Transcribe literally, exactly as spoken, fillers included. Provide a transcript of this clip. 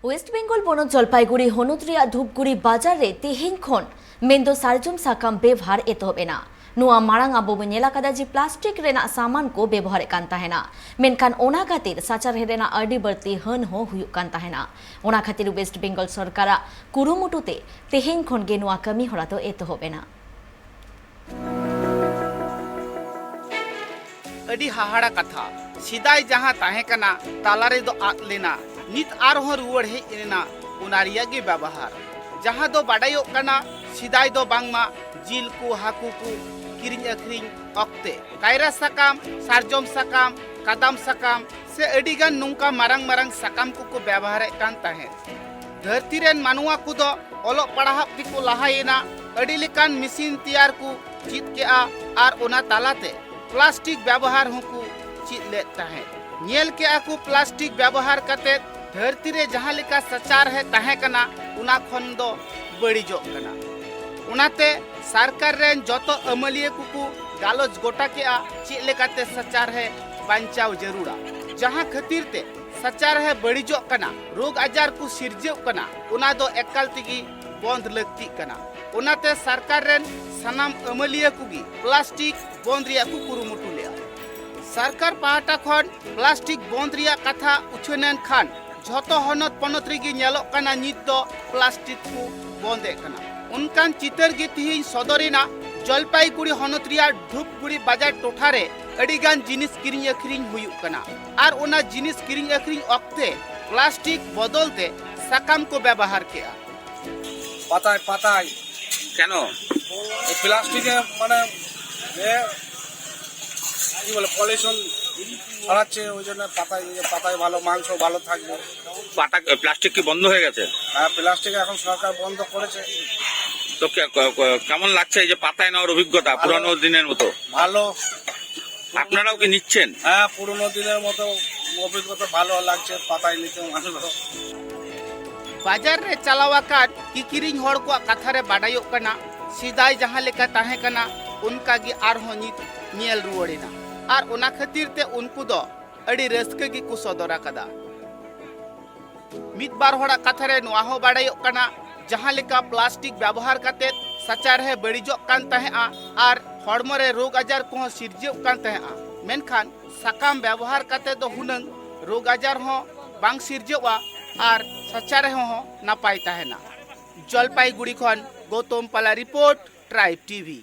West Bengal ᱯᱚᱱᱚᱛ ᱡᱚᱞᱯᱟᱭᱜᱩᱲᱤ ᱦᱚᱱᱚᱛ ᱨᱮᱭᱟᱜ ᱫᱷᱩᱯᱜᱩᱲᱤ ᱵᱟᱡᱟᱨ ᱨᱮ ᱛᱮᱦᱮᱧ ᱠᱷᱚᱱ ᱢᱮᱱᱫᱚ ᱥᱟᱨᱡᱚᱢ ᱥᱟᱠᱟᱢ ᱵᱮᱵᱷᱟᱨ ᱮᱛᱚᱦᱚᱵ ᱮᱱᱟ᱾ ᱱᱚᱣᱟ ᱢᱟᱲᱟᱝ ᱟᱵᱚ ᱵᱚᱱ ᱧᱮᱞ ᱟᱠᱟᱫᱟ ᱡᱮ ᱯᱞᱟᱥᱴᱤᱠ ᱨᱮᱱᱟᱜ ᱥᱟᱢᱟᱱ ᱠᱚ ᱵᱮᱵᱚᱦᱟᱨᱮᱫ ᱠᱟᱱ ᱛᱟᱦᱮᱱᱟ, ᱢᱮᱱᱠᱷᱟᱱ ᱚᱱᱟ ᱠᱷᱟᱹᱛᱤᱨ ᱥᱟᱪᱟᱨᱦᱮᱫ ᱨᱮᱱᱟᱜ ᱟᱹᱰᱤ ᱵᱟᱹᱲᱛᱤ ᱦᱟᱹᱱ ᱦᱚᱸ ᱦᱩᱭᱩᱜ ᱠᱟᱱ ᱛᱟᱦᱮᱱᱟ᱾ ᱚᱱᱟ ᱠᱷᱟᱹᱛᱤᱨ ᱳᱭᱮᱥᱴ ᱵᱮᱝᱜᱚᱞ ᱥᱚᱨᱠᱟᱨᱟᱜ ᱠᱩᱨᱩᱢᱩᱴᱩ ᱛᱮ ᱛᱮᱦᱮᱧ ᱠᱷᱚᱱ ᱜᱮ ᱱᱚᱣᱟ ᱠᱟᱹᱢᱤ ᱦᱚᱨᱟ ᱫᱚ ᱮᱛᱚᱦᱚᱵ ᱮᱱᱟ᱾ ᱟᱹᱰᱤ ᱦᱟᱦᱟᱲᱟ ᱠᱟᱛᱷᱟ, ᱥᱮᱫᱟᱭ ᱡᱟᱦᱟᱸ ᱛᱟᱦᱮᱸ ᱠᱟᱱᱟ ᱛᱟᱞᱟ ᱨᱮᱫᱚ ᱟᱫ ᱞᱮᱱᱟ, ᱱᱤᱛ ᱟᱨᱦᱚᱸ ᱨᱩᱣᱟᱹᱲ ᱦᱮᱡ ᱞᱮᱱᱟ ᱚᱱᱟ ᱨᱮᱭᱟᱜ ᱜᱮ ᱵᱮᱵᱚᱦᱟᱨ᱾ ᱡᱟᱦᱟᱸ ᱫᱚ ᱵᱟᱰᱟᱭᱚᱜ ᱠᱟᱱᱟ ᱥᱮᱫᱟᱭ ᱫᱚ ᱵᱟᱝᱢᱟ ᱡᱤᱞ ᱠᱚ ᱦᱟᱹᱠᱩ ᱠᱚ ᱠᱤᱨᱤᱧ ᱟᱹᱠᱷᱨᱤᱧ ᱚᱠᱛᱮ ᱠᱟᱭᱨᱟ ᱥᱟᱠᱟᱢ, ᱥᱟᱨᱡᱚᱢ ᱥᱟᱠᱟᱢ, ᱠᱟᱫᱟᱢ ᱥᱟᱠᱟᱢ ᱥᱮ ᱟᱹᱰᱤ ᱜᱟᱱ ᱱᱚᱝᱠᱟ ᱢᱟᱨᱟᱝ ᱢᱟᱨᱟᱝ ᱥᱟᱠᱟᱢ ᱠᱚᱠᱚ ᱵᱮᱵᱚᱦᱟᱨᱮᱫ ᱠᱟᱱ ᱛᱟᱦᱮᱸᱫ᱾ ᱫᱷᱟᱹᱨᱛᱤ ᱨᱮᱱ ᱢᱟᱱᱣᱟ ᱠᱚᱫᱚ ᱚᱞᱚᱜ ᱯᱟᱲᱦᱟᱜ ᱛᱮᱠᱚ ᱞᱟᱦᱟᱭᱮᱱᱟ, ᱟᱹᱰᱤ ᱞᱮᱠᱟᱱ ᱢᱮᱥᱤᱱ ᱛᱮᱭᱟᱨ ᱠᱚ ᱪᱮᱫ ᱠᱮᱜᱼᱟ ᱟᱨ ᱚᱱᱟ ᱛᱟᱞᱟᱛᱮ ᱯᱞᱟᱥᱴᱤᱠ ᱵᱮᱵᱚᱦᱟᱨ ᱦᱚᱸᱠᱚ ᱪᱮᱫ ᱞᱮᱫ ᱛᱟᱦᱮᱸᱫ᱾ ᱧᱮᱞ ᱠᱮᱜᱼᱟ ᱠᱚ ᱯᱞᱟᱥᱴᱤᱠ ᱵᱮᱵᱚᱦᱟᱨ ᱠᱟᱛᱮ ᱫᱷᱟᱹᱨᱛᱤ ᱨᱮ ᱡᱟᱦᱟᱸ ᱞᱮᱠᱟ ᱥᱟᱪᱟᱨᱦᱮ ᱛᱟᱦᱮᱸ ᱠᱟᱱᱟ ᱚᱱᱟ ᱠᱷᱚᱱ ᱫᱚ ᱵᱟᱹᱲᱤᱡᱚᱜ ᱠᱟᱱᱟ᱾ ᱚᱱᱟᱛᱮ ᱥᱚᱨᱠᱟᱨ ᱨᱮᱱ ᱡᱚᱛᱚ ᱟᱹᱢᱟᱹᱞᱤᱭᱟᱹ ᱠᱚᱠᱚ ᱜᱟᱞᱚᱪ ᱜᱚᱴᱟ ᱠᱮᱜᱼᱟ ᱪᱮᱫ ᱞᱮᱠᱟᱛᱮ ᱥᱟᱪᱟᱨᱦᱮ ᱵᱟᱧᱪᱟᱣ ᱡᱟᱹᱨᱩᱲᱟ, ᱡᱟᱦᱟᱸ ᱠᱷᱟᱹᱛᱤᱨ ᱛᱮ ᱥᱟᱪᱟᱨᱦᱮ ᱵᱟᱹᱲᱤᱡᱚᱜ ᱠᱟᱱᱟ, ᱨᱳᱜᱽ ᱟᱡᱟᱨ ᱠᱚ ᱥᱤᱨᱡᱟᱹᱜ ᱠᱟᱱᱟ, ᱚᱱᱟ ᱫᱚ ᱮᱠᱟᱞ ᱛᱮᱜᱮ ᱵᱚᱱᱫ ᱞᱟᱹᱠᱛᱤᱜ ᱠᱟᱱᱟ᱾ ᱚᱱᱟᱛᱮ ᱥᱚᱨᱠᱟᱨ ᱨᱮᱱ ᱥᱟᱱᱟᱢ ᱟᱹᱢᱟᱹᱞᱤᱭᱟᱹ ᱠᱚᱜᱮ ᱯᱞᱟᱥᱴᱤᱠ ᱵᱚᱱᱫ ᱨᱮᱭᱟᱜ ᱠᱚ ᱠᱩᱨᱩᱢᱩᱴᱩ ᱞᱮᱜᱼᱟ᱾ ᱥᱚᱨᱠᱟᱨ ᱯᱟᱦᱴᱟ ᱠᱷᱚᱱ ᱯᱞᱟᱥᱴᱤᱠ ᱵᱚᱱᱫ ᱨᱮᱭᱟᱜ ᱠᱟᱛᱷᱟ ᱩᱪᱷᱟᱹᱱ ᱮᱱ ᱠᱷᱟᱱ ᱡᱷᱚᱛᱚ ᱦᱚᱱᱚᱛ ᱯᱚᱱᱚᱛ ᱨᱮᱜᱮ ᱧᱮᱞᱚᱜ ᱠᱟᱱᱟ ᱱᱤᱛ ᱫᱚ ᱯᱞᱟᱥᱴᱤᱠ ᱠᱚ ᱵᱚᱱᱫ ᱮᱫ ᱠᱟᱱᱟ᱾ ᱚᱱᱠᱟᱱ ᱪᱤᱛᱟᱹᱨ ᱜᱮ ᱛᱤᱦᱤᱧ ᱥᱚᱫᱚᱨ ᱮᱱᱟ ᱡᱚᱞᱯᱟᱭᱜᱩᱲᱤ ᱦᱚᱱᱚᱛ ᱨᱮᱭᱟᱜ ᱫᱷᱩᱯᱜᱩᱲᱤ ᱵᱟᱡᱟᱨ ᱴᱚᱴᱷᱟ ᱨᱮ ᱟᱹᱰᱤ ᱜᱟᱱ ᱡᱤᱱᱤᱥ ᱠᱤᱨᱤᱧ ᱟᱹᱠᱷᱨᱤᱧ ᱦᱩᱭᱩᱜ ᱠᱟᱱᱟ ᱟᱨ ᱚᱱᱟ ᱡᱤᱱᱤᱥ ᱠᱤᱨᱤᱧ ᱟᱹᱠᱷᱨᱤᱧ ᱚᱠᱛᱮ ᱯᱞᱟᱥᱴᱤᱠ ᱵᱚᱫᱚᱞ ᱛᱮ ᱥᱟᱠᱟᱢ ᱠᱚ ᱵᱮᱵᱚᱦᱟᱨ ᱠᱮᱜᱼᱟ᱾ পাতায় পাতায় কেন? এই প্লাস্টিকে মানে এ, কি বলে পলিউশন ছড়াচ্ছে, ওই জন্য পাতায় পাতায় ভালো, মাংস ভালো থাকবে। পাতা প্লাস্টিক কি বন্ধ হয়ে গেছে? হ্যাঁ, প্লাস্টিক এখন সরকার বন্ধ করেছে। তো কে- ক- ক- কেমন লাগছে এই যে পাতায় নেওয়ার অভিজ্ঞতা পুরানো দিনের মতো? ভালো। আপনারাও কি নিচ্ছেন? হ্যাঁ, পুরোনো দিনের মতো অভিজ্ঞতা ভালো লাগছে, পাতায় নিতে ভালো। ᱵᱟᱡᱟᱨ ᱨᱮ ᱪᱟᱞᱟᱣ ᱟᱠᱟᱱ ᱠᱤᱠᱤᱨᱤᱧ ᱦᱚᱲ ᱠᱚᱣᱟᱜ ᱠᱟᱛᱷᱟ ᱨᱮ ᱵᱟᱰᱟᱭᱚᱜ ᱠᱟᱱᱟ, ᱥᱮᱫᱟᱭ ᱡᱟᱦᱟᱸ ᱞᱮᱠᱟ ᱛᱟᱦᱮᱸ ᱠᱟᱱᱟ ᱚᱱᱠᱟ ᱜᱮ ᱟᱨᱦᱚᱸ ᱱᱤᱛ ᱧᱮᱞ ᱨᱩᱣᱟᱹᱲ ᱮᱱᱟ᱾ ᱟᱨ ᱚᱱᱟ ᱠᱷᱟᱹᱛᱤᱨ ᱛᱮ ᱩᱱᱠᱩ ᱫᱚ ᱟᱹᱰᱤ ᱨᱟᱹᱥᱠᱟᱹ ᱜᱮᱠᱚ ᱥᱚᱫᱚᱨ ᱟᱠᱟᱫᱟ᱾ ᱢᱤᱫ ᱵᱟᱨ ᱦᱚᱲᱟᱜ ᱠᱟᱛᱷᱟ ᱨᱮ ᱱᱚᱣᱟ ᱦᱚᱸ ᱵᱟᱲᱟᱭᱚᱜ ᱠᱟᱱᱟ, ᱡᱟᱦᱟᱸ ᱞᱮᱠᱟ ᱯᱞᱟᱥᱴᱤᱠ ᱵᱮᱵᱚᱦᱟᱨ ᱠᱟᱛᱮ ᱥᱟᱪᱟᱨᱦᱮ ᱵᱟᱹᱲᱤᱡᱚᱜ ᱠᱟᱱ ᱛᱟᱦᱮᱸᱜᱼᱟ ᱟᱨ ᱦᱚᱲᱢᱚ ᱨᱮ ᱨᱳᱜᱽ ᱟᱡᱟᱨ ᱠᱚᱦᱚᱸ ᱥᱤᱨᱡᱟᱹᱜ ᱠᱟᱱ ᱛᱟᱦᱮᱸᱜᱼᱟ, ᱢᱮᱱᱠᱷᱟᱱ ᱥᱟᱠᱟᱢ ᱵᱮᱵᱚᱦᱟᱨ ᱠᱟᱛᱮ ᱫᱚ ᱦᱩᱱᱟᱹᱝ ᱨᱳᱜᱽ ᱟᱡᱟᱨ ᱦᱚᱸ ᱵᱟᱝ ᱥᱤᱨᱡᱟᱹᱜᱼᱟ ᱟᱨ ᱥᱟᱪᱟᱨᱦᱮ ᱦᱚᱸ ᱱᱟᱯᱟᱭ ᱛᱟᱦᱮᱱᱟ᱾ ᱡᱚᱞᱯᱟᱭᱜᱩᱲᱤ ᱠᱷᱚᱱ ᱜᱳᱛᱚᱢ ᱯᱟᱞᱟ ᱨᱤᱯᱳᱨᱴ, ᱴᱨᱟᱭᱤᱵᱽ ᱴᱤᱵᱷᱤ᱾